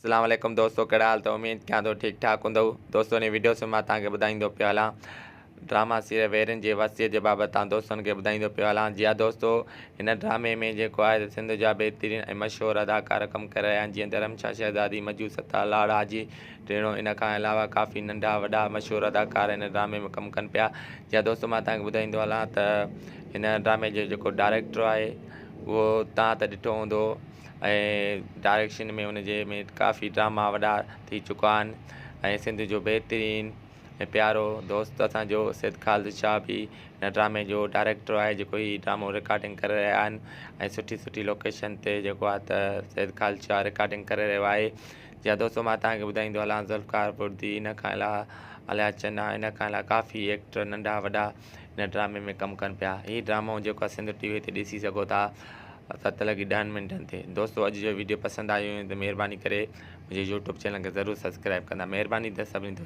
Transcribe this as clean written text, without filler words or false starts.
اسلام عليڪم دوستو ڪهڙا حال اٿو اميد ڪيان ٿو ٺيڪ ٺاڪ هوندؤ دوستو ان وڊيو ۾ مان توهان کي ٻڌائيندو پيو هلان ڊراما سيريل ويرين جي وصيت جي بابت توهان دوستن کي ٻڌائيندو پيو هلان جي ها دوستو هن ڊرامي ۾ جيڪو آهي ته سنڌ جا بهترين ۽ مشهور اداڪار ڪم ڪري رهيا آهن جيئن ڌرم شاهه شهزادي مجو ستار لاڙ حاجي ٽيڻو ان کان علاوه ڪافي ننڍا وڏا مشهور اداڪار هن ڊرامي ۾ ڪم ڪن پيا جي ها دوستو مان توهان کي ٻڌائيندو هلان ته هن ڊرامي جو جيڪو ڊائريڪٽر آهي اهو توهان ته ڏٺو هوندو ۽ ڊائريڪشن ۾ ان جي ۾ ڪافي ڊراما وڏا ٿي چڪا آهن ۽ سنڌ جو بهترين ۽ پيارو دوست اسان جو سيد خالد شاهه به هن ڊرامي جو ڊائريڪٽر آهي جيڪو هي ڊرامو رڪارڊنگ ڪري رهيا آهن ۽ سٺي سٺي لوڪيشن تي جيڪو آهي ته سيد خالد شاهه رڪارڊنگ ڪري رهيو آهي جي ها دوستو مان توهان کي ٻڌائيندو هلان ذوالفقار بڙدي ان کان علاوه اليا چنا ان کان علاوه ڪافي ايڪٽر ننڍا وڏا هن ڊرامي ۾ ڪم ڪن پيا هي ڊرامو جيڪو آهي سنڌ ٽي وي تي ڏسي سگهو ٿا 7 لڳي 10 منٽن تي دوستو اڄ جو ويڊيو پسند آيو ته مهرباني ڪري منهنجي يوٽيوب چينل کي ضرور سبسڪرائب ڪندا مهرباني ته سڀني دوستن.